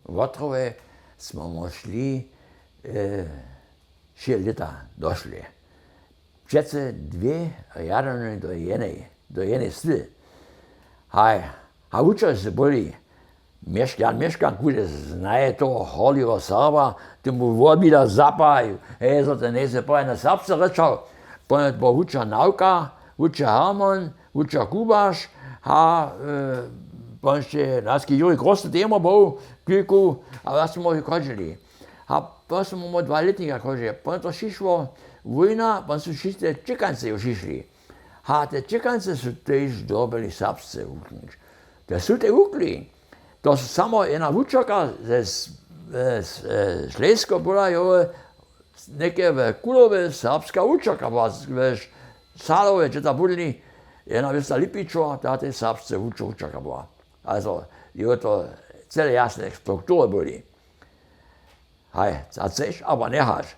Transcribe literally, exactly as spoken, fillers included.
Wotrowe smo šli, wšě lěta došli přece dwě rjadowne do jenej do jenej sty. Haj, a wučerjsty byli, jan měškank kudźe znaje toho horliweho serba, ty mu wobida zapaj, hej zo te njejsy pojedne serbsce rěčał. Ponet bo wučer nawka, wučer hermon, wučer kubaš, ha, ponšće naski juri grosny temo bow kujku, a wjac smo ju chodźili. Ha, pon smo móhł dwa lětnika chodźili pon to šišło, wójna pon su wšitce čěkancy ju šišli. Ha te čěkancy su tež dyrbjeli serbsce wuknyć. Te su te wukli. To su samo jedna wučerka ze šlejsko była jowe, něke we kulowe serbska wučerka była, we salowe dźe ta budli, jedna wěsta lipičowa ta te serbsce wučerka była. Azo, jo to cele jasne struktury byli. Haj, a chceš abo njehaš?